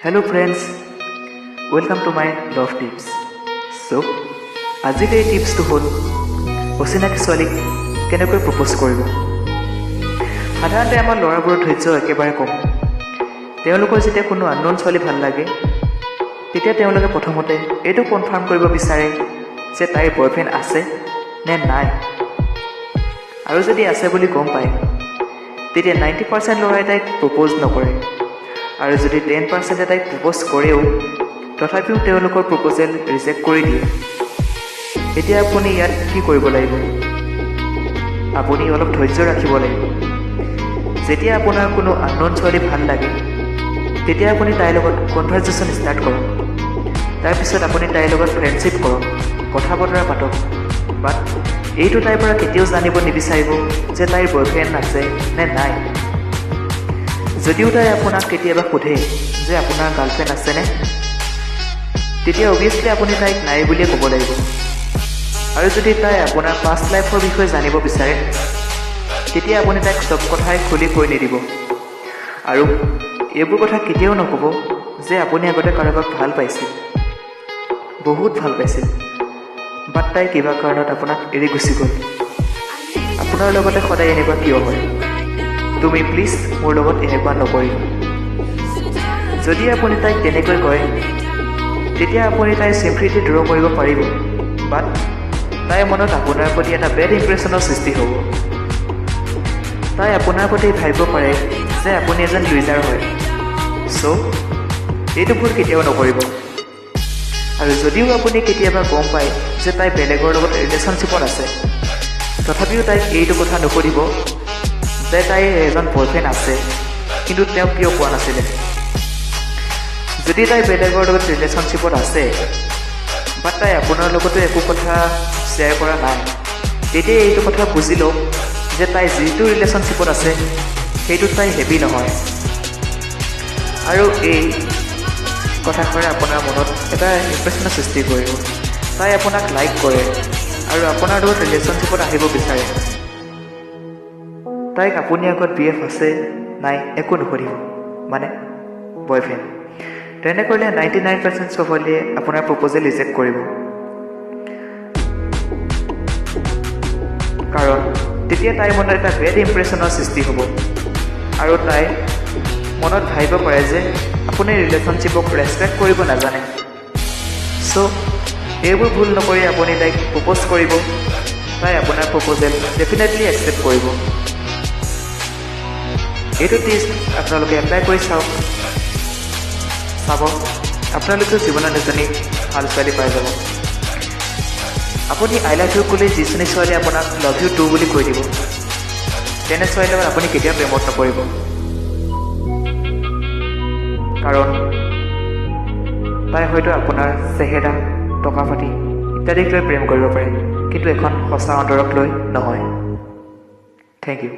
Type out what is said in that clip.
Hello friends, welcome to my love tips. So আজিৰ এই টিপছটো হ'ল অচিনাকি ছোৱালীক কেনেকৈ প্ৰপ'জ কৰিব। সাধাৰণতে আমাৰ ল'ৰাবোৰৰ ধৈৰ্য একেবাৰে কম। তেওঁলোকৰ যেতিয়া কোনো আননোন ছোৱালী ভাল লাগে, তেতিয়া তেওঁলোকে প্ৰথমতে এইটো কনফাৰ্ম কৰিব বিচাৰে যে তাইৰ বয়ফ্ৰেণ্ড আছে নে নাই। আৰু যদি আছে বুলি গম পায়, তেতিয়া 90% ল'ৰাই তাইক প্ৰপ'জ নকৰে। আৰু যদি 10%-এ তাইক প্ৰপ'জ কৰেও, তথাপিও তেওঁলোকৰ প্ৰপ'জেল ৰিজেক্ট কৰি দিয়ে। এতিয়া আপুনি ইয়াত কি কৰিব লাগিব? আপুনি অলপ ধৈৰ্য ৰাখিব লাগিব। যেতিয়া আপোনাৰ কোনো আননোন ছোৱালী ভাল লাগে, তেতিয়া আপুনি তাইৰ লগত কনভাৰ্জেশ্যন ষ্টাৰ্ট কৰক। তাৰপিছত আপুনি তাইৰ লগত ফ্ৰেণ্ডশ্বিপ কৰক, কথা বতৰা পাতক। বাট এইটো তাইৰ পৰা কেতিয়াও জানিব নিবিচাৰিব যে তাইৰ বয়ফ্ৰেণ্ড আছে নে নাই। যদিও তাই আপোনাক কেতিয়াবা সোধে যে আপোনাৰ গাৰ্লফ্ৰেণ্ড আছেনে, তেতিয়া অভিয়াছলি আপুনি তাইক নাই বুলিয়ে ক'ব লাগিব। আৰু যদি তাই আপোনাৰ পাষ্ট লাইফৰ বিষয়ে জানিব বিচাৰে, তেতিয়া আপুনি তাইক চব কথাই খুলি কৈ নিদিব। আৰু এইবোৰ কথা কেতিয়াও নক'ব যে আপুনি আগতে কাৰোবাক ভাল পাইছিল, বহুত ভাল পাইছিল, বাট তাই কিবা কাৰণত আপোনাক এৰি গুচি গ'ল। আপোনাৰ লগতে সদায় এনেকুৱা কিয় হয়? তুমি প্লিজ মোৰ লগত এনেকুৱা নকৰিবা। যদি আপুনি তাইক তেনেকৈ কয়, তেতিয়া আপুনি তাইৰ চিম্প্ৰীতি দূৰ কৰিব পাৰিব, বাট তাইৰ মনত আপোনাৰ প্ৰতি এটা বেড ইম্প্ৰেশ্যনৰ সৃষ্টি হ'ব। তাই আপোনাৰ প্ৰতি ভাবিব পাৰে যে আপুনি এজন লুজাৰ হয়। চ' এইটো ভুল কেতিয়াও নকৰিব। আৰু যদিও আপুনি কেতিয়াবা গম পায় যে তাই বেলেগৰ লগত ৰিলেশ্যনশ্বিপত আছে, তথাপিও তাইক এইটো কথা নুসুধিব যে তাইৰ এজন বয়ফ্ৰেণ্ড আছে, কিন্তু তেওঁ কিয় কোৱা নাছিলে। যদি তাই বেলেগৰ লগত ৰিলেশ্যনশ্বিপত আছে, বাট তাই আপোনাৰ লগতো একো কথা শ্বেয়াৰ কৰা নাই, তেতিয়া এইটো কথা বুজি লওক যে তাই যিটো ৰিলেশ্যনশ্বিপত আছে, সেইটোত তাই হেপী নহয়। আৰু এই কথাষাৰে আপোনাৰ মনত এটা ইম্প্ৰেশ্যনৰ সৃষ্টি কৰিব। তাই আপোনাক লাইক কৰে আৰু আপোনাৰ লগত ৰিলেশ্যনশ্বিপত আহিব বিচাৰে। তাইক আপুনি আগত বি এফ আছে নাই একো নুসুধিব, মানে বয়ফ্ৰেণ্ড। তেনে কৰিলে 99% ছোৱালীয়ে আপোনাৰ প্ৰপ'জেল ৰিজেক্ট কৰিব। কাৰণ তেতিয়া তাইৰ মনত এটা বেড ইম্প্ৰেশ্যনৰ সৃষ্টি হ'ব আৰু তাই মনত ভাবিব পাৰে যে আপুনি ৰিলেশ্যনশ্বিপক ৰেচপেক্ট কৰিব নাজানে। চ' এইবোৰ ভুল নকৰি আপুনি তাইক প্ৰপ'জ কৰিব। তাই আপোনাৰ প্ৰপ'জেল ডেফিনেটলি একচেপ্ট কৰিব। এইটো টিপছ আপোনালোকে এপ্লাই কৰি চাওক, চাব আপোনালোকেও জীৱনত এজনী ভাল ছোৱালী পাই যাব। আপুনি "I love you" ক'লে যিজনী ছোৱালীয়ে আপোনাক "লাভ you two" বুলি কৈ দিব, তেনে ছোৱালীৰ লগত আপুনি কেতিয়াও প্ৰেমত নপৰিব। কাৰণ তাই হয়তো আপোনাৰ চেহেৰা, টকা পাতি ইত্যাদিক লৈ প্ৰেম কৰিব পাৰে, কিন্তু এখন সঁচা অন্তৰক লৈ নহয়। Thank you.